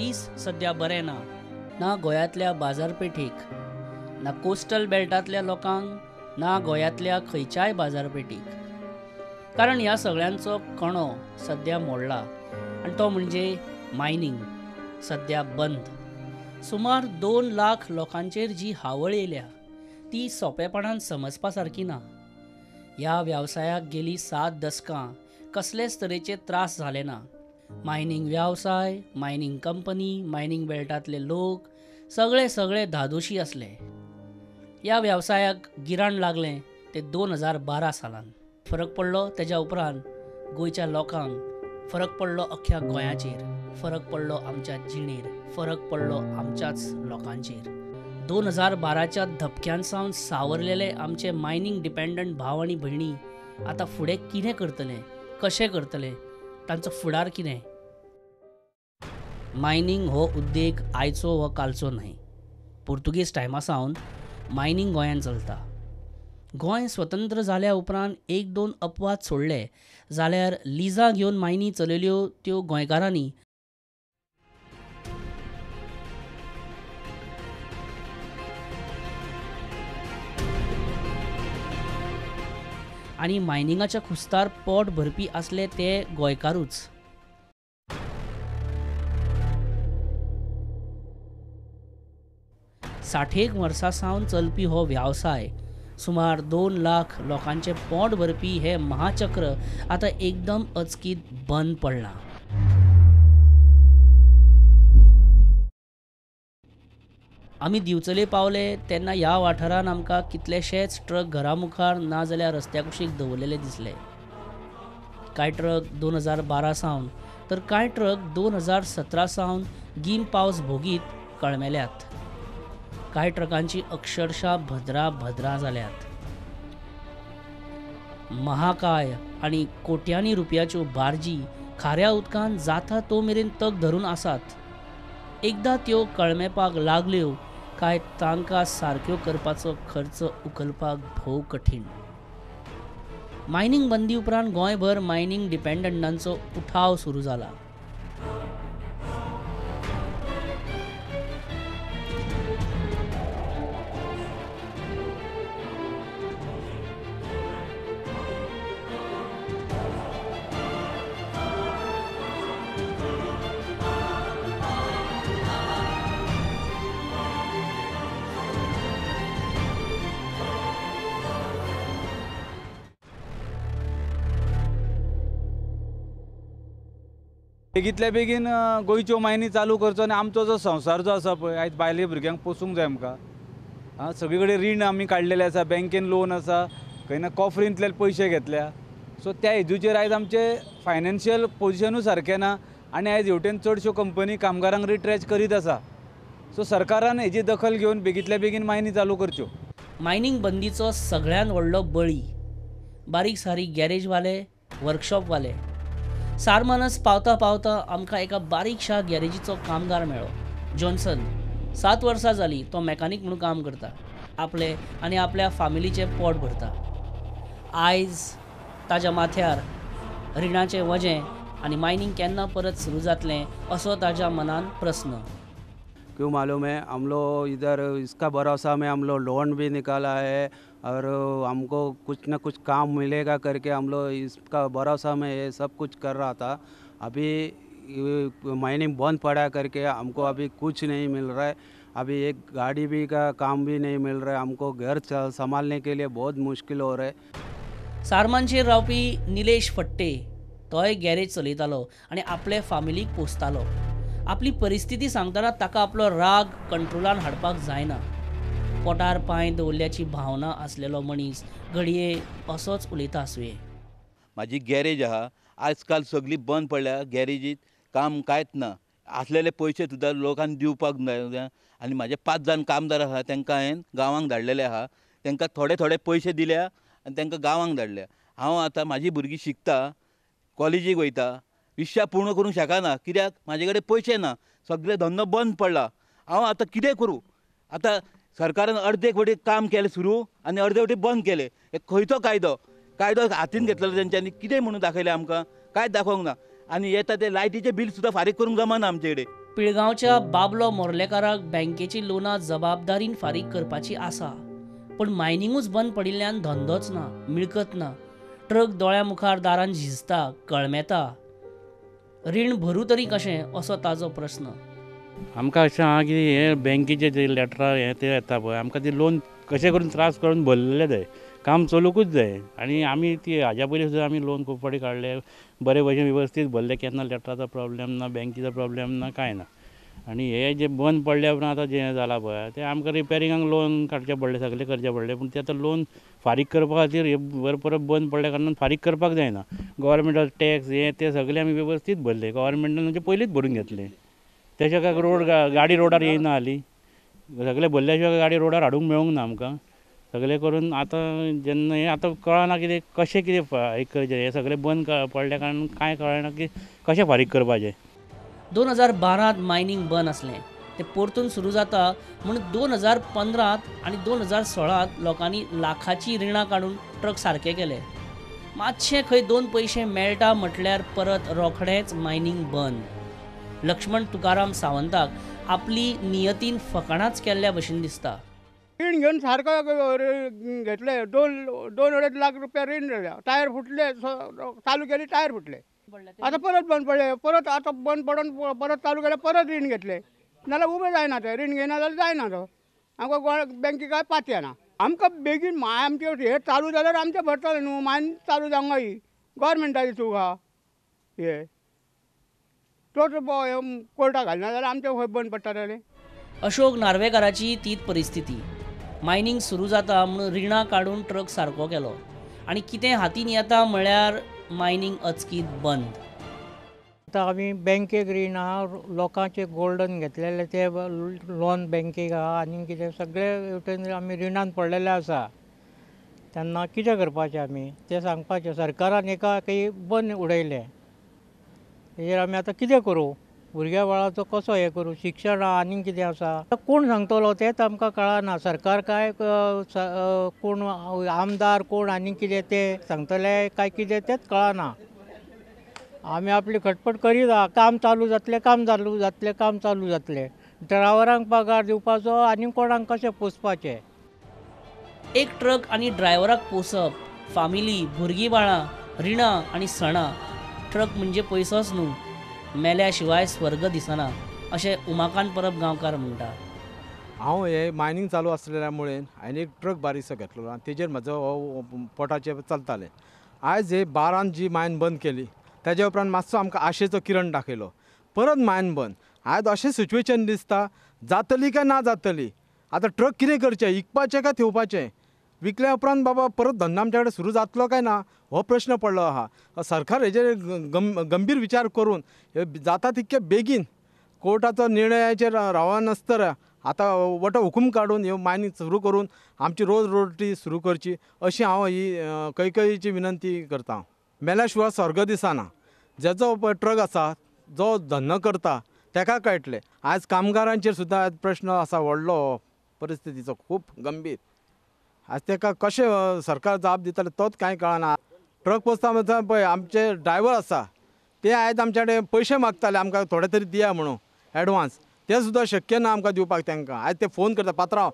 दीस सध्या बरे ना. ना गोंयांतल्या बाजारपेठेक, ना कोस्टल बेल्टांतल्या लोकांक, ना गोंयांतल्या खंयच्याय बाजारपेठीक. कारण ह्या सगळ्यांचो कणो सध्या मोडला आनी तो म्हणजे मायनींग सध्या बंद. सुमार 2 लाख लोकांचेर जी हावळ येयल्या ती सोंपेपणान समजपा सारकी ना. ह्या वेवसायाक गेली 7 दसकां कसलेच तरेचे त्रास जाले ना. मायनींग वेवसाय, मायनींग कंपनी, मायनींग बेल्टांतले लोक सगळे सगळे धादोशी आसले. ह्या वेवसायाक गिराण लागलें तें 2012 सालान. फरक पडलो तेज्या उपरांत गोंयच्या लोकांक, फरक पडलो अख्ख्या गोंयाचेर, फरक पडलो आमच्या जिणेर, फरक पडलो आमच्याच लोकांचेर. 2012च्या धपक्यान सावन सावरलेले आमचे मायनींग डिपेंडंट भाव आनी भयणी आतां फुडें कितें करतले, कशें करतले, तांचो फुडार कितें? मायनींग हो उद्देग आयचो वा कालचो न्हय. पुर्तुगेज टायमा सावन मायनींग गोंयांत चलता. गोंय स्वतंत्र जाल्या उपरांत 1-2 अपवाद सोडले जाल्यार लिजां घेवन मायनी चलयल्यो त्यो गोंयकारांनी. आनी मायनिंगाच्या खुस्तार पोट भरपी आसले ते गोंयकारूच. 60 वर्सां सावन चलपी हो वेवसाय सुमार 2 लाख लोकांचें पोट भरपी हें महाचक्र आतां एकदम अचकीत बंद पडलां. आमी दिवचले पावले तेन्ना ह्या वाठारान आमकां कितलेशेच ट्रक घरा मुखार ना जाल्यार रस्त्या कुशीक दवरलेले दिसले. कांय ट्रक 2012 सावन तर कांय ट्रक 2017 सावन गीम पावस भोगीत कळमेल्यात. कांय ट्रकांची अक्षरशः भद्रा भद्रा जाल्यात. महाकाय आनी कोट्यांनी रुपयाच्यो बार्जी खाऱ्या उदकान जाता तो मेरेन तग धरून आसात. एकदां त्यो कळमेपाक लागल्यो काय तांकां सारक्यो करपाचो खर्च उखलपाक भोव कठीण. मायनींग बंदी उपरांत गोंयभर मायनींग डिपेंडंटांचो उठाव सुरू जाला. बेगीतल्या बेगीन गोंयच्यो मायनी चालू करचो आनी आमचो जो संवसार जो आसा पळय, आयज बायले भुरग्यांक पोसूंक जाय आमकां. आं, सगळे कडेन रीण आमी काडलेलें आसा, बँकेन लोन आसा, खंय ना कॉफरींतल्यान पयशे घेतल्या. सो त्या हेजूचेर आयज आमचें फायनान्शियल पोजिशनूय सारकें ना आनी आयज हेवटेन चडश्यो कंपनी कामगारांक रिट्रॅच करीत आसा. सो सरकारान हेजी दखल घेवन बेगीतल्या बेगीन मायनी चालू करच्यो. मायनींग बंदीचो सगळ्यांत व्हडलो बळी बारीक सारीक गॅरेजवाले, वर्कशॉपवाले. सारमानस पावता पावता आमकां एका बारीकशा गॅरेजीचो कामगार मेळ्ळो, जॉन्सन. 7 वर्सां जालीं तो मॅकानीक म्हणून काम करता, आपले आनी आपल्या फामिलीचें पोट भरता. आयज ताज्या माथ्यार रिणाचें वजें आनी मायनींग केन्ना परत सुरू जातलें असो ताज्या मनान प्रस्न. क्यों मालूम है, हम लोग इधर इसका भरोसा में हम लोग लोन भी निकाला है और हमको कुछ ना कुछ काम मिलेगा करके हम लोग इसका भरोसा में ये सब कुछ कर रहा था. अभी माइनिंग बंद पड़ा करके हमको अभी कुछ नहीं मिल रहा है. अभी एक गाड़ी भी का काम भी नहीं मिल रहा है. हमको घर संभालने के लिए बहुत मुश्किल हो रहा है. सारमानचेर रावपी निलेश फट्टे तोय गॅरेज चलयतालो आनी आपले फामिलीक पोसतालो. आपली परिस्थिती सांगतना ताका आपलो राग कंट्रोलान हाडपाक जायना. पोटार पांय दवरल्याची भावना आसलेलो मनीस घडये असोच उलयता आसुये. म्हाजी गॅरेज आहा, आजकाल सगळी बंद पडल्या. गॅरेजीत काम कांयच ना, आसलेले पयशे सुद्दां लोकांक दिवपाक जाय. आनी म्हाजे 5 जाण कामदार आहा, तांकां हांवें गांवांक धाडलेले आहा. तांकां थोडे थोडे पयशे दिल्या आनी तांकां गांवांक धाडल्या. हांव आतां म्हाजी भुरगीं शिकता, कॉलेजीक वयता, इच्छा पूर्ण करूंक शकना कित्याक म्हाजे कडेन पयशे ना, सगळे धंदो बंद पडला. हांव आतां कितें करूं? आतां सरकारान अर्दे वटेन काम केलें सुरू आनी अर्दे वटेन बंद केलें. हे खंयचो कायदो? कायदो हातीन घेतलेलो तेंच्यांनी कितें म्हणून दाखयलें आमकां? कांयच दाखोवंक ना. आनी येता ते लायटीचें बील सुद्दां फारीक करूंक जमाना आमचे कडेन. पिळगांवच्या बाबलो मोर्लेकाराक बँकेची लोनां जबाबदारीन फारीक करपाची आसा, पूण मायनिंगूच बंद पडिल्ल्यान धंदोच ना, मिळकत ना. ट्रक दोळ्या मुखार दारान झिजता, कळमेता. रीण भरूं तरी कशें असो ताजो प्रस्न. आमकां अशें आहा की हे बँकेचे जे लेटरां हे ते येता पळय, आमकां ती लोन कशें करून त्रास करून भरलेले जाय, काम चलुकूच जाय. आनी आमी ती हाज्या पयलीं सुद्दां आमी लोन खूब फावटी काडले, बरे भशेन वेवस्थीत भरले, केन्ना लेटराचो प्रॉब्लेम ना, बँकेचो प्रॉब्लेम ना, कांय ना. आनी हे जे बंद पडल्या उपरांत आतां जें जालां पळय तें आमकां रिपेरिंगाक लोन काडचें पडलें, सगळें करचें पडलें. पूण तें आतां लोन फारीक करपा खातीर हे परत परत बंद पडल्या कारणान फारीक करपाक जायना. गव्हर्मेंटाचो टॅक्स हे ते सगळे आमी वेवस्थीत भरले, गव्हर्मेंटान म्हणजे पयलींच भरून घेतले. तेच्या काय रोड गाडी रोडार येयना जाली, सगळें भरल्या शिवाय गाडी रोडार हाडूंक मेळूंक ना आमकां. सगळें करून आतां जेन्ना हें आतां कळना कितें कशें कितें फारीक करचें, हें सगळें बंद पडल्या कारणान कांय कळना की कशें फारीक करपाचें. 2012 मायनिंग बंद आसलें, तें परतून सुरू जाता म्हूण 2015 आनी 2016 लोकांनी लाखाची रिणां काडून ट्रक सारके केले. मातशें खंय 2 पयशे मेळटा म्हटल्यार परत रोखडेंच मायनिंग बंद. लक्ष्मण तुकाराम सावंताक आपली नियतीन फकाणांच केल्ल्या भशेन दिसता. रीण घेवन सारको घेतले, 2-2.5 लाख रुपया रीण जाल्या, टायर फुटले, चालू केली टायर फुटले, आतां परत बंद पडले, परत आतां बंद पडून परत चालू केले, परत रीण घेतले, नाल्यार उबें जायना तें. रीण घेयना जाल्यार जायना तो, आमकां बँके काय पातयेना. आमकां बेगीन आमचें हें चालू जाल्यार आमचें भरतलें न्हू, मायन चालू जावंक जाय, गव्हर्मेंटाची चूक आहा हे, तोच कोर्टाक घालना जाल्यार आमचें खंय बंद पडटा जालें. अशोक नार्वेकाराची तीच परिस्थिती. मायनिंग सुरू जाता म्हणून रिणां काडून ट्रक सारको केलो आनी कितें हातीन येता म्हळ्यार मायनिंग अचकीत बंद. आतां आमी बँकेक रीण आहा, लोकांचे गोल्डन घेतलेले ते लोन बँकेक आहा, आनी कितें सगळे वटेन आमी रिणान पडलेले आसा. तेन्ना कितें करपाचें आमी तें सांगपाचें. सरकारान एका काही बंद उडयलें, तेजेर आमी आतां कितें करूं, भुरग्या बाळाचो कसो हें करूं, शिक्षण आहा आनी कितें आसा, कोण सांगतलो तेंच आमकां कळना. सरकार काय कोण आमदार कोण आनी कितें तें सांगतले काय कितें तेंच कळना. आमी आपली खटपट करीत आहा, काम चालू जातलें, काम चालू जातलें, काम चालू जातलें, ड्रायव्हरांक पगार दिवपाचो आनी कोणाक कशें पोसपाचें. एक ट्रक आनी ड्रायव्हराक पोसप, फामिली, भुरगीं बाळां, रिणां आनी सणां. ट्रक म्हणजे पयसोच न्हू, मेल्या शिवाय स्वर्ग दिसना अशें उमाकांत परब गांवकार म्हणटा. हांव हे मायनिंग चालू आसलेल्या मुळे हांवें एक ट्रक बारीकसो घेतलेलो आनी तेजेर म्हजो हो पोटाचें चलतालें. आयज हे 12 जी मायन बंद केली तेज्या उपरांत मातसो आमकां आशेचो किरण दाखयलो, परत मायन बंद. आयज अशें सिच्युएशन दिसता जातली काय ना जातली. आतां ट्रक कितें करचें, विकपाचें काय थेवपाचें, विकल्या उपरांत बाबा परत धंदो आमच्या कडेन सुरू जातलो काय ना हो प्रश्न पडलो आहा. सरकार हेजेर गंभीर विचार करून जाता तितके बेगीन कोर्टाचो निर्णयाचेर रावनासतना आतां वट हुकूम काडून ह्यो मायनिंग सुरू करून आमची रोज रोटी सुरू करची अशी हांव ही कळकळीची विनंती करता. मेल्या शिवाय स्वर्ग दिसना. जेजो ट्रक आसा जो धंदो करता तेका कळटलें. आयज कामगारांचेर सुद्दां प्रश्न आसा व्हडलो, परिस्थितीचो खूब गंभीर. आज तेका कशें सरकार जाप दितलें तोच कांय कळना. ट्रक पोसता म्हणटा पळय आमचे ड्रायव्हर आसा ते आयज आमचे कडेन पयशे मागताले आमकां थोडे तरी दिया म्हणून एडवान्स, ते सुद्दां शक्य ना आमकां दिवपाक तांकां. आयज ते फोन करता, पात्रांव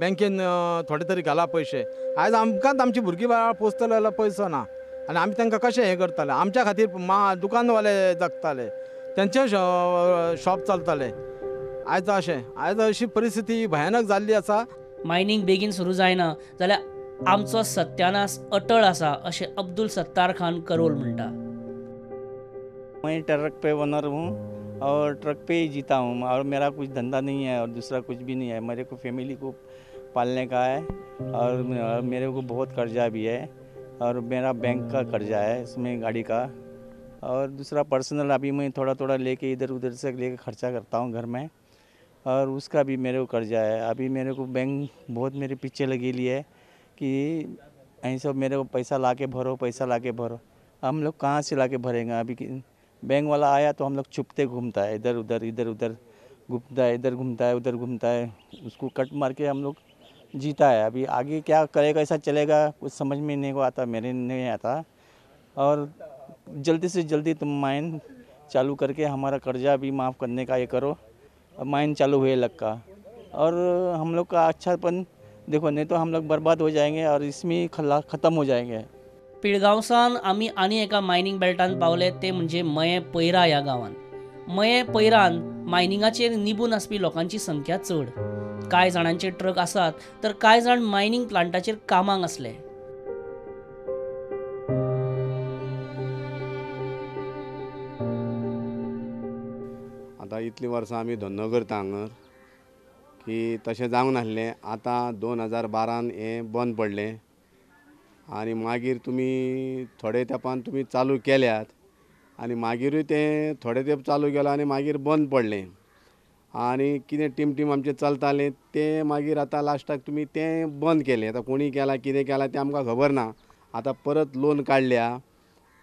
बँकेन थोडे तरी घाला पयशे. आयज आमकांच आमची भुरगीं बाळां पोसतले जाल्यार पयसो ना आनी आमी तांकां कशें हें करतले. आमच्या खातीर मा दुकानवाले जगताले, तेंचे शॉप चलताले. आयज अशें आयज अशी परिस्थिती भयानक जाल्ली आसा. मायनिंग बेगीन सुरू जायना जाल्यार आमचो सत्यानाश अटळ आसा अशें अब्दुल सत्तार खान करोल म्हणटा. मैं ट्रक पे ओनर हूँ और ट्रक पे ही जीता हूँ और मेरा कुछ धंधा नहीं है और दूसरा कुछ भी नहीं है. मेरे को फैमिली को पालने का है और मेरे को बहुत कर्जा भी है और मेरा बैंक का कर्जा है इसमें गाड़ी का और दूसरा पर्सनल अभी मैं थोड़ा थोड़ा लेके इधर उधर से लेके खर्चा करता हूँ घर में और उसका भी मेरे को कर्जा है. अभी मेरे को बैंक बहुत मेरे पीछे लगी ली है कि यहीं सब मेरे को पैसा ला के भरो, पैसा ला के भरो. हम लोग कहाँ से ला के भरेंगे. अभी बैंक वाला आया तो हम लोग छुपते घूमता है, इधर उधर घूमता है, इधर घूमता है, उधर घूमता है, उसको कट मार के हम लोग जीता है. अभी आगे क्या करेगा, ऐसा चलेगा कुछ समझ में नहीं को आता, मेरे नहीं आता. और जल्दी से जल्दी तुम माइन चालू करके हमारा कर्जा भी माफ़ करने का ये करो, माइन चालू हुए लग का और हम लोग का अच्छापन देखो, नहीं तो हम लोग बर्बाद हो जाएंगे और इसमें ख़त्म हो जाएंगे। पिळगांवसान आमी आनी एका मायनींग बेल्टान पावले ते म्हणजे मये पैरा ह्या गांवान। मये पैरान मायनिंगाचेर निबून आसपी लोकांची संख्या चड। कांय जाणांचे ट्रक आसात तर कांय जाण मायनींग प्लांटाचेर कामाक आसले। आतां इतलीं वर्सां आमी धंदो करता हांगर की तशें जावंक नासलें। आतां 2012 हें बंद पडलें आनी मागीर तुमी थोडे तेंपान तुमी चालू केल्यात आनी मागीरूय तें थोडे तेंप चालू केलो आनी मागीर बंद पडलें आनी कितें टीम टीम आमचें चलतालें तें मागीर आतां लास्टाक तुमी तें बंद केलें। आतां कोणी केलां कितें केलां तें आमकां खबर ना। आतां परत लोन काडल्या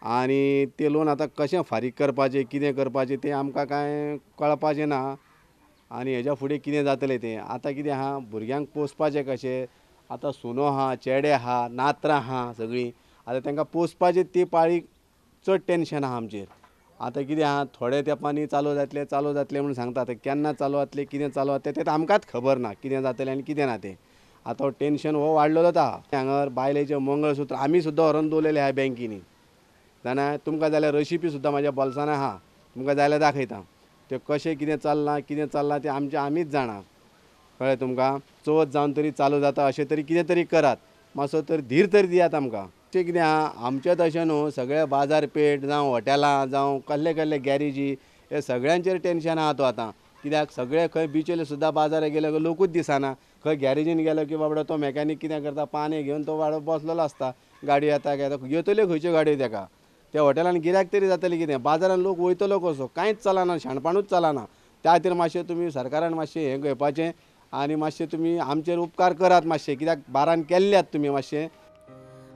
आनी तें लोन आतां कशें फारीक करपाचें कितें करपाचें तें आमकां कांय कळपाचें ना आनी हेज्या फुडें कितें जातलें तें आतां कितें आहा भुरग्यांक पोसपाचें कशें, आतां सुनो आहा, चेडे आहा, नातरां आहा सगळीं, आतां तांकां पोसपाचें ती पाळी चड टेंशन आहा आमचेर। आतां कितें आहा थोडे तेंपांनी चालू जातलें चालू जातलें म्हणून सांगता, आतां केन्ना चालू जातलें कितें चालू जातलें तें आमकांच खबर ना कितें जातलें आनी कितें ना तें। आतां टेंशन हो वाडलेलोच आहा। हांगर बायलेचें मंगळसूत्र आमी सुद्दां व्हरोन दवरलेलें आहा बँकींनी, जाणा तुमकां जाल्यार रेसिपी सुद्दां म्हाज्या बोल्सान आहा, तुमकां जाल्यार दाखयता तें कशें कितें चल्लां कितें चल्लां तें आमचें आमीच जाणा, कळ्ळें तुमकां। चवथ जावन तरी चालू जाता अशें तरी कितें तरी करात, मातसो तर धीर तरी दियात आमकां। तें कितें आहा आमचें तशें न्हू सगळें बाजारपेठ जावं हॉटेलां जावं कसले कसले गॅरेजी हे सगळ्यांचेर टेंशन आहा तो आतां, कित्याक सगळे खंय बिचेर सुद्दां बाजाराक गेले लोकूच दिसना, खंय गॅरेजीन गेलो की बाबडो तो मॅकॅनीक कितें करता पाने घेवन तो बाबडो बसलेलो आसता, गाडी येता काय येतल्यो खंयच्यो गाडयो तेका, त्या हॉटेलान गिरायक तरी जातलें कितें, बाजारान लोक वयतलो कसो, कांयच चलना, शाणपणूच चलना। त्या खातीर मातशें तुमी सरकारान मातशें हें घेवपाचें आनी मातशें तुमी आमचेर उपकार करात मातशें, कित्याक बारान केल्ल्यात तुमी मातशें।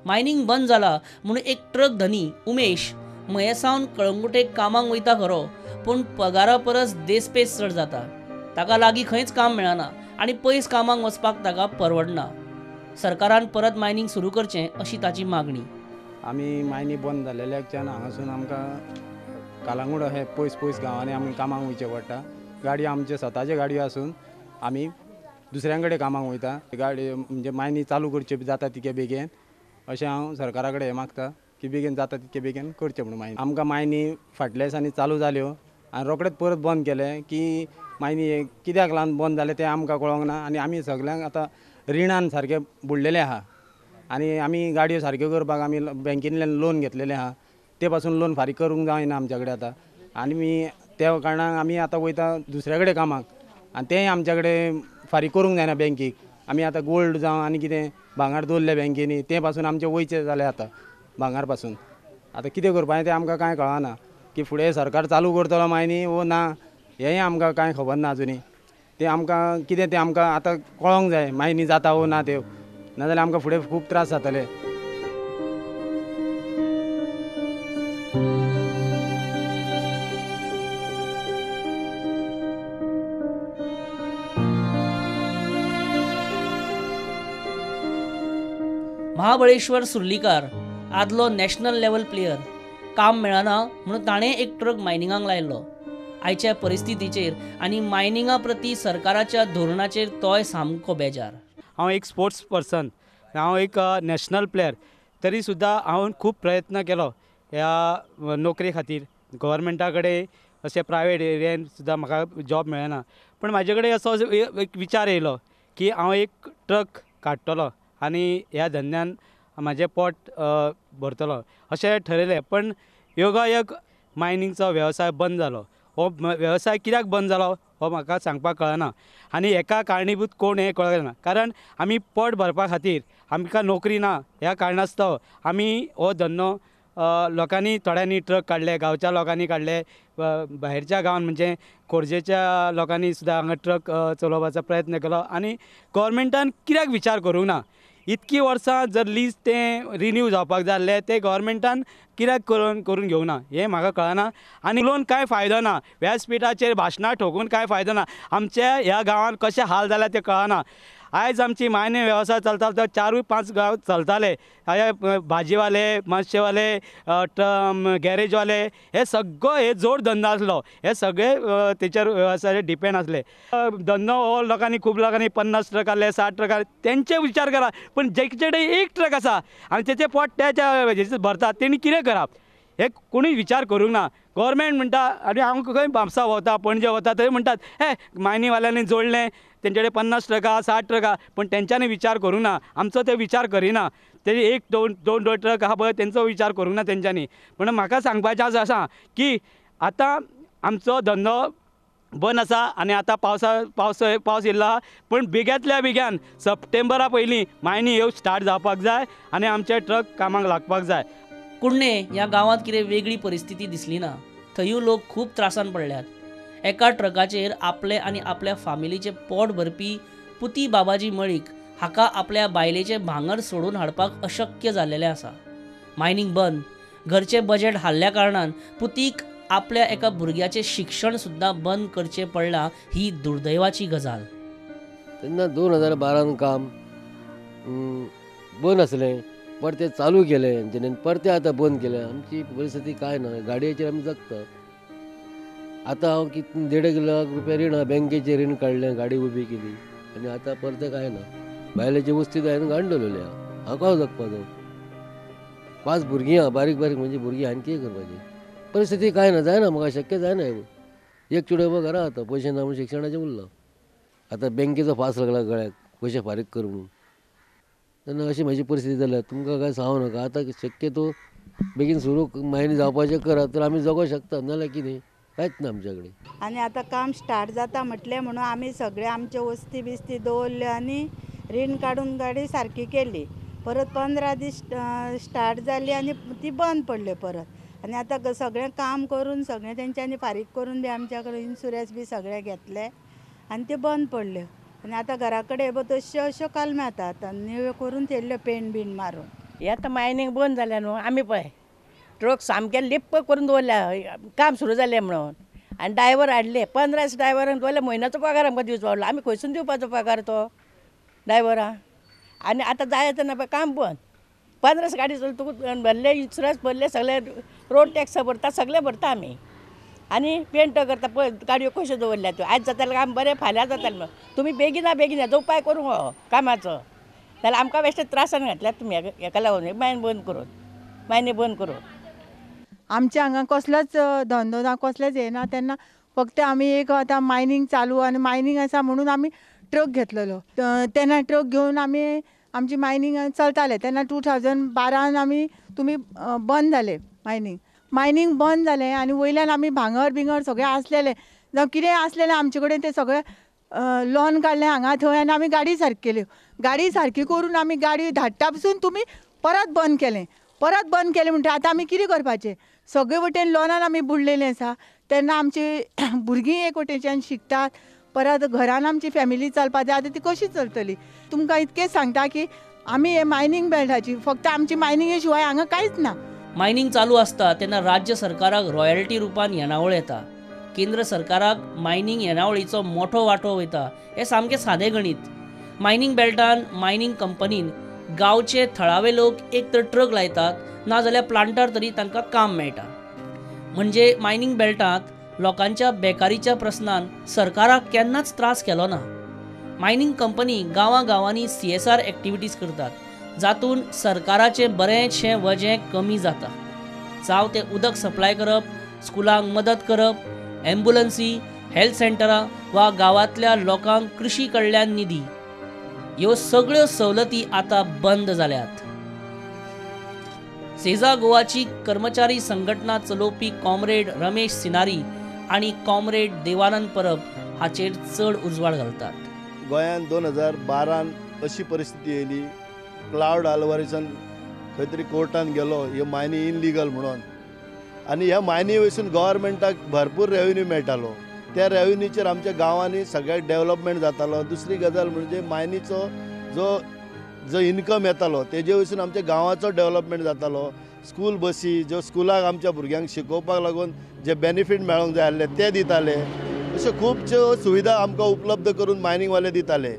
मायनींग बंद जाला म्हणून एक ट्रक धनी उमेश मयेसावन कळंगुटेक कामाक वयता खरो, पूण पगारा परस देसपेस चड जाता। ताका लागीं खंयच काम मेळना आनी पयस कामाक वचपाक ताका परवडना। सरकारान परत मायनींग सुरू करचें अशी ताची मागणी। आमी मायनी बंद जाल्ल्याच्यान हांगासून आमकां कालांगूट अशें पयस पयस गांवांनी आमी कामाक वयचें पडटा। गाडी आमचे स्वताचे गाडयो आसून आमी दुसऱ्यां कडेन कामाक वयता। गाडी म्हणजे मायनी चालू करची जाता तितके बेगीन अशें हांव सरकारा कडेन हें मागता की बेगीन जाता तितके बेगीन करचें म्हणून मायनी। आमकां मायनी फाटल्या दिसांनी चालू जाल्यो आनी रोखडेच परत बंद केलें की मायनी कित्याक लागून बंद जालें तें आमकां कळोंक ना आनी आमी सगल्यांक आतां रिणान सारकें बुडलेलें आहा आनी आमी गाडयो सारक्यो करपाक आमी बँकेंतल्यान लोन घेतलेलें आहा, ते पासून लोन फारीक करूंक जायना आमच्या कडेन आतां आनी मी त्या कारणान आमी आतां वयता दुसऱ्या कडेन कामाक आनी तेंय आमच्या कडेन फारीक करूंक जायना बँकेक। आमी आतां गोल्ड जावं आनी कितें भांगर दवरलें बँकेनी तें पासून आमचें वयचें जालें आतां भांगर पासून। आतां कितें करपाचें तें आमकां कांय कळना की फुडें सरकार चालू करतलो मायनी वो ना हेंय आमकां कांय खबर ना अजुनूय। तें आमकां कितें तें आमकां आतां कळोंक जाय मायनी जाता वो ना त्यो, नाजाल्यार आमकां फुडें खूब त्रास जातले। महाबळेश्वर सुर्लीकार आदलो नॅशनल लेवल प्लेयर, काम मेळना म्हणून ताणें एक ट्रक मायनिंगाक लायलो। आयच्या परिस्थितीचेर आनी मायनिंगा प्रती सरकाराच्या धोरणाचेर तोय सामको बेजार। हांव एक स्पोर्ट्स पर्सन, हांव एक नॅशनल प्लेयर, तरी सुद्दां हांव खूब प्रयत्न केलो ह्या नोकरे खातीर। गव्हर्मेंटा कडेन अशें प्रायवेट एरियान सुद्दां म्हाका जॉब मेळना, पूण म्हाजे कडेन असो एक विचार येयलो की हांव एक ट्रक काडटलो आनी ह्या धंद्यान म्हाजें पोट भरतलो अशें ठरयलें। पण योगायोग मायनिंगचो वेवसाय बंद जालो। हो वेवसाय कित्याक बंद जालो हो म्हाका सांगपाक कळना आनी हेका कारणीभूत कोण हें कळना, कारण आमी पोट भरपा खातीर आमकां नोकरी ना ह्या कारणास्तव आमी हो धंदो लोकांनी थोड्यांनी ट्रक काडले, गांवच्या लोकांनी काडले, भायरच्या गांवान म्हणजे खोर्जेच्या लोकांनी सुद्दां हांगा ट्रक चलोवपाचो प्रयत्न केलो आनी गव्हर्मेंटान कित्याक विचार करूंक ना। इतकी वर्सां जर लीज तें रिन्यू जावपाक जाय आसलें तें गव्हर्मेंटान कित्याक करून घेवंक ना हें म्हाका कळना. आनी लोन कांय फायदो ना, व्यासपिठाचेर भाशणां ठोकून कांय फायदो ना. आमच्या ह्या गांवांत कशें हाल जाल्या तें कळना. आयज आमची मायनिंग वेवसाय चलतालो तो 4-5 गांव चलताले, भाजीवाले, मातशेवाले, गॅरेजवाले, हे सगळो हे जोड धंदो आसलो, हे सगळे तेचेर वेवसायाचेर डिपेंड आसले. धंदो हो लोकांनी खूब लोकांनी 50 ट्रक आसले, 60 ट्रक आसले, तेंचे विचार करा, पूण जेचे कडेन एक ट्रक आसा आनी तेचें पोट तेच्या हेजेर भरता तेणी कितें करप हे कोणूय विचार करूंक ना. गव्हर्मेंट म्हणटा, आनी हांव खंय म्हापसा वता, पणजे वता, थंय म्हणटात हे मायनीवाल्यांनी जोडलें, तेंचे कडेन 50 ट्रक आहा, 60 ट्रक आहा, पूण तेंच्यांनी विचार करूंक ना, आमचो ते विचार करिना. ते 1 2 2 ट्रक आहा पळय तेंचो विचार करूंक ना तेंच्यांनी. पूण म्हाका सांगपाचें आसा की आतां आमचो धंदो बंद आसा आनी आतां पावस येयल्लो आहा, पूण बेग्यांतल्या बेग्यान सप्टेंबरा पयलीं मायनी ह्यो स्टार्ट जावपाक जाय आनी आमचे ट्रक कामाक लागपाक जाय. कुडणे ह्या गांवांत कितें वेगळी परिस्थिती दिसली ना, थंयूय लोक खूब त्रासान पडल्यात. एका ट्रकाचेर आपले आनी आपल्या फामिलीचें पोट भरपी पुती बाबाजी मळीक हाका आपल्या बायलेचें भांगर सोडून हाडपाक अशक्य जाल्लेलें आसा. मायनिंग बंद, घरचें बजेट हाल्ल्या कारणान पुतीक आपल्या एका भुरग्याचें शिक्षण सुद्दां बंद करचें पडलां ही दुर्दैवाची गजाल. तेन्ना 2012 काम बंद आसलें, परते चालू केलें तेंच्यांनी, परते आतां बंद केलें. आमची परिस्थिती कांय ना, गाडयेचेर आमी जगता. आतां हांव कितें 1.5 लाख रुपया रीण आहा, बँकेचें रीण काडलें, गाडी उबी केली आनी आतां परतें कांय ना. बायलेची वस्ती हांवें घाण दवरलेली आहा, हांव कसो जगपाचो? 5 भुरगीं आहा, बारीक बारीक म्हणजे भुरगीं हांवें कितें करपाचें? परिस्थिती कांय ना, जायना म्हाका, शक्य जायना. एक चेडो घरा आतां पयशे ना म्हणून शिक्षणाचें उरलां. आतां बँकेचो फास लागला गळ्याक, पयशे फारीक कर म्हणून. तेन्ना अशी म्हजी परिस्थिती जाल्या, तुमकां कांय सांगू नाका. आतां शक्यतो बेगीन सुरू मायनी जावपाचें करात तर आमी जगोंक शकता, नाजाल्यार कितें कांयच ना आमच्या कडेन. आनी आतां काम स्टार्ट जाता म्हटलें म्हणून आमी सगळे आमच्यो वस्ती बिस्ती दवरल्यो आनी रीण काडून गाडी सारकी केली. परत 15 दीस स्टार्ट जाली आनी ती बंद पडल्यो परत. आनी आतां सगळें काम करून सगळें तेंच्यांनी फारीक करून बी आमच्या कडेन इन्शुरन्स बी सगळें घेतलें आनी त्यो बंद पडल्यो. आनी आतां घरा कडेन पळय तश्यो अश्यो कलम्यो जाता आतां न्यू करून थेयल्ल्यो पेंट बीन मारून. हे आतां मायनींग बंद जालें न्हू, आमी पळय ट्रक सामके लिप्प करून दवरल्या काम सुरू जालें म्हणून. आनी ड्रायवर हाडले 15 ड्रायवरांक दवरले, म्हयन्याचो पगार आमकां दिवचो पडलो. आमी खंयसून दिवपाचो पगार तो ड्रायवरां? आनी आतां जाय तेन्ना पळय काम बंद, 15 गाडी चलता, तुका भरले इन्शुरन्स भरले, सगळे रोड टॅक्स भरता, सगळे भरता आमी. आनी पेंट करता पळय गाडयो कश्यो दवरल्या त्यो. आयज जातालें काम बरें, फाल्यां जातालें. तुमी बेगिना बेगीन हेजो उपाय करूंक हो कामाचो, जाल्यार आमकां बेश्टे त्रासान घातल्यात तुमी हेका लागून मायन बंद करून, मायनी बंद करून. आमच्या हांगा कसलोच धंदो ना, कसलेच हें ना. तेन्ना फक्त आमी एक आतां मायनींग चालू आनी मायनींग आसा म्हणून आमी ट्रक घेतलेलो. तेन्ना ट्रक घेवन आमी आमची मायनींग चलतालें. तेन्ना 2012 आमी तुमी बंद जालें मायनींग. मायनींग बंद जालें आनी वयल्यान आमी भांगर बिंगर सगळें आसलेलें, जावं कितें आसलेलें आमचे कडेन तें सगळें लोन काडलें हांगा थंय आनी आमी गाडी सारकी केल्यो. गाडी सारकी करून आमी गाडी धाडटा पसून तुमी परत बंद केलें. परत बंद केलें म्हणटकीर आतां आमी कितें करपाचें? सगळे वटेन लोनान आमी बुडलेले आसा. तेन्ना आमची भुरगीं एक वटेच्यान शिकतात, परत घरान आमची फॅमिली चलपा जाय, आतां ती कशी चलतली? तुमकां इतकेंच सांगता की आमी हे मायनींग बेल्टाची फक्त आमची मायनिंगे शिवाय हांगा कांयच ना. मायनिंग चालू आसता तेन्ना राज्य सरकाराक रॉयल्टी रुपान येणावळ येता, केंद्र सरकाराक मायनिंग येणावळीचो मोठो वांटो वयता. हें सामकें सादें गणीत. मायनिंग बेल्टान मायनिंग कंपनीन गांवचे थळावे लोक एक तर ट्रक लायतात ना जाल्यार प्लांटार तरी तांकां काम मेळटा. म्हणजे मायनिंग बेल्टांत लोकांच्या बेकारीच्या प्रस्नान सरकाराक केन्नाच त्रास केलो ना. मायनिंग कंपनी गांवां गांवांनी CSR activities करतात, जातून सरकाराचें बरेंचशें वजें कमी जाता. जावं तें उदक सप्लाय करप, स्कुलांक मदत करप, एम्बुलन्सी, हेल्थ सेंटरां वा गांवांतल्या लोकांक कृशी कडल्यान निधी, ह्यो सगळ्यो सवलती आतां बंद जाल्यात. सेजा गोवाची कर्मचारी संघटना चलोवपी कॉम्रेड रमेश सिनारी आनी कॉम्रेड देवानंद परब हाचेर चड उजवाड घालतात. गोंयांत 2012 अशी परिस्थिती येयली, क्लावड आल्वारीसान खंय तरी कोर्टान गेलो ह्यो मायनी इनलिगल म्हणून, आनी ह्या मायनी वयसून गव्हर्मेंटाक भरपूर रेवेन्यू मेळटालो. त्या रेवेन्यूचेर आमच्या गांवांनी सगळ्याक डेव्हलपमेंट जातालो. दुसरी गजाल म्हणजे मायनीचो जो जो इनकम येतालो तेजे वयसून आमच्या गांवाचो डेव्हलपमेंट जातालो. स्कूल बसी ज्यो स्कुलाक आमच्या भुरग्यांक शिकोवपाक लागून जे बेनिफीट मेळोंक जाय आसले ते दिताले. अश्यो खुबश्यो सुविधा आमकां उपलब्ध करून मायनिंगवाले दिताले.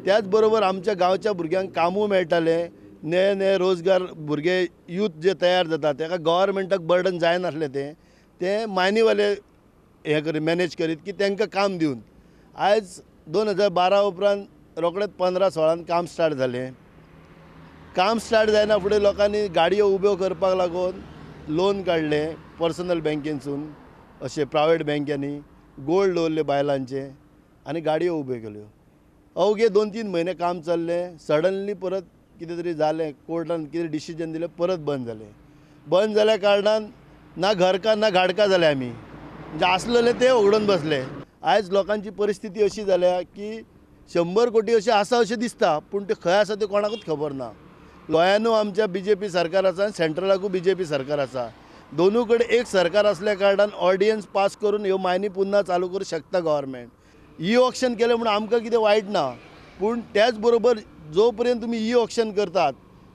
त्याच बरोबर आमच्या गांवच्या भुरग्यांक कामूय मेळटालें. नये नये रोजगार भुरगे यूथ जे तयार जाता ताका गव्हर्मेंटाक बर्डन जायनासलें, तें ते मायनीवाले हें करीत मॅनेज करीत की तांकां काम दिवन. आयज 2012 उपरांत रोखडेच 15-16 काम स्टार्ट जालें. काम स्टार्ट जायना फुडें लोकांनी गाडयो उब्यो करपाक लागून लोन काडलें पर्सनल बँकेनसून, अशें प्रायवेट बँक्यांनी गोल्ड दवरलें बायलांचें आनी गाडयो उब्यो केल्यो. अवघे 2-3 म्हयने काम चल्लें, सडनली परत कितें तरी जालें, कोर्टान कितें डिसिजन दिलें, परत बंद जालें. बंद जाल्या कारणान ना घरकार ना घाडकार जाले आमी, म्हणजे आसलेले ते उगडून बसले. आयज लोकांची परिस्थिती अशी जाल्या की 100 कोटी अशें आसा अशें दिसता, पूण ते खंय आसा तें कोणाकूच खबर ना. गोंयानूय आमच्या बीजेपी सरकार आसा आनी सेंट्रलाकूय बीजेपी सरकार आसा. दोनूय कडेन एक सरकार आसल्या कारणान ऑर्डिनन्स पास करून ह्यो मायनी पुन्हा चालू करूं शकता गव्हर्मेंट. ई ऑक्शन केलें म्हणून आमकां कितें वायट ना, पूण त्याच बरोबर जो पर्यंत तुमी ई ऑक्शन करतात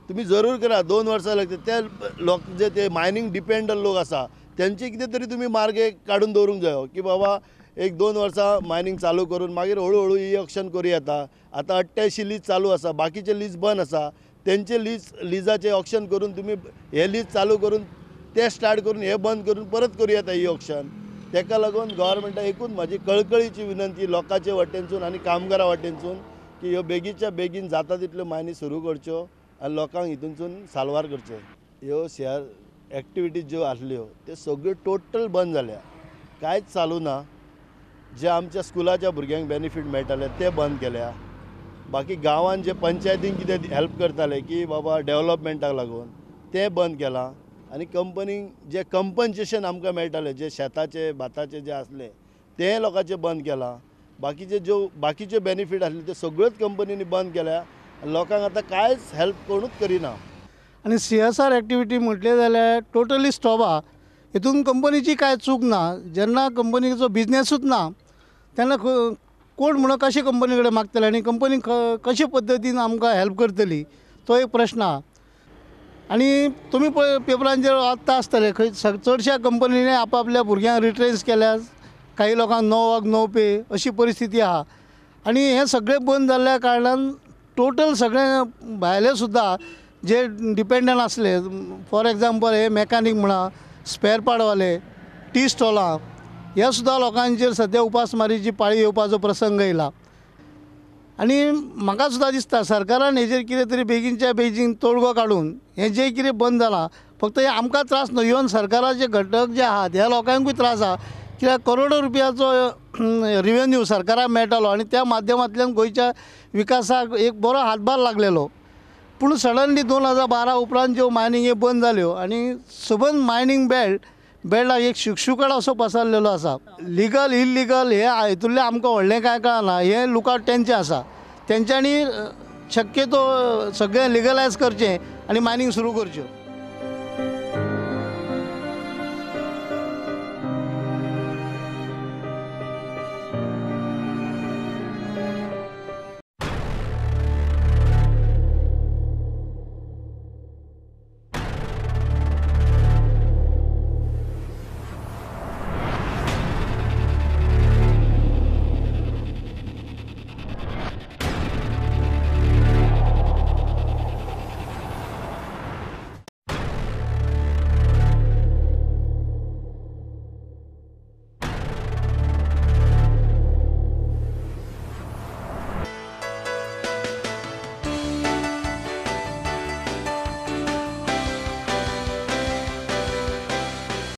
तुमी जरूर करा, 2 वर्सां लागता. ते लोक जे ते मायनींग डिपेंडंट लोक आसा तेंचे कितें तरी तुमी मार्ग काडून दवरूंक जायो की बाबा 1-2 वर्सां मायनींग चालू करून मागीर हळू हळू ई ऑक्शन करूं येता. आतां 88 लीज चालू आसा, बाकीचे लीज बंद आसा, तेंचे लिजाचे ऑक्शन करून तुमी हे लीज चालू करून ते स्टार्ट करून हे बंद करून परत करूं येता ई ऑक्शन. ताका लागून गव्हर्मेंटाक एकूच म्हाजी कळकळीची विनंती लोकांचे वटेनसून आनी कामगारा वटेनसून की ह्यो बेगीनच्या बेगीन जाता तितल्यो मायनी सुरू करच्यो आनी लोकांक हितूनसून साल्वार करचें. ह्यो शेअर एक्टिविटीज ज्यो आसल्यो त्यो सगळ्यो टोटल बंद जाल्या, कांयच चालू ना. जे आमच्या स्कुलाच्या भुरग्यांक बेनिफीट मेळटाले ते बंद केल्या. बाकी गांवान जे पंचायतीन कितें हेल्प करताले की बाबा डेवलपमेंटाक लागून तें बंद केलां. आनी कंपनीक जे कंपन्सेशन आमकां मेळटालें जे शेताचे भाताचे जे आसले तें लोकांचें बंद केलां. बाकीचे ज्यो बाकीचे बेनिफीट आसले ते सगळ्योच कंपनींनी बंद केल्या. लोकांक आतां कांयच हेल्प कोणूच करिना. आनी CSR activity म्हटलें जाल्यार टोटली स्टॉप आहा. हितून कंपनीची कांय चूक ना. जेन्ना कंपनीचो बिजनेसूच ना तेन्ना कोण म्हणून कशें कंपनी कडेन मागतले आनी कंपनी कशे पद्दतीन आमकां हेल्प करतली तो एक प्रश्न आहा. आनी तुमी पळय पेपरांचेर वाचता आसतले खंय चडश्या कंपनींनी आपआपल्या भुरग्यांक रिट्रेन्स केल्या, काही लोकांक 9 वर्क 9 पे अशी परिस्थिती आहा. आनी हें सगळें बंद जाल्ल्या कारणान टोटल सगळें भायले सुद्दां जे डिपेंडंट आसले, फॉर एग्जाम्पल हे मॅकानीक म्हणा, स्पेअर पार्टवाले, टी स्टॉलां, ह्या सुद्दां लोकांचेर सद्या उपासमारीची पाळी येवपाचो प्रसंग येयला. आनी म्हाका सुद्दां दिसता सरकारान हेजेर कितें तरी बेगीनच्या बेगीन तोडगो काडून हें जें कितें बंद जालां फक्त हें आमकां त्रास न्हय, इवन सरकाराचे घटक जे आहात ह्या लोकांकूय त्रास आहा. कित्याक करोडो रुपयाचो रिवेन्यू सरकाराक मेळटालो आनी त्या माध्यमांतल्यान गोंयच्या विकासाक एक बरो हातभार लागलेलो. पूण सडनली 2012 उपरांत ज्यो मायनिंग बंद जाल्यो आनी सबंद मायनिंग बेल्टाक एक शुकशुकाट असो पसरलेलो आसा. लिगल इल्लिगल हे हितूंतलें आमकां व्हडलें कांय कळना, हें लुकआवट तेंचें आसा. तेंच्यांनी शक्यतो सगळें लिगलायज करचें आनी मायनिंग सुरू करच्यो.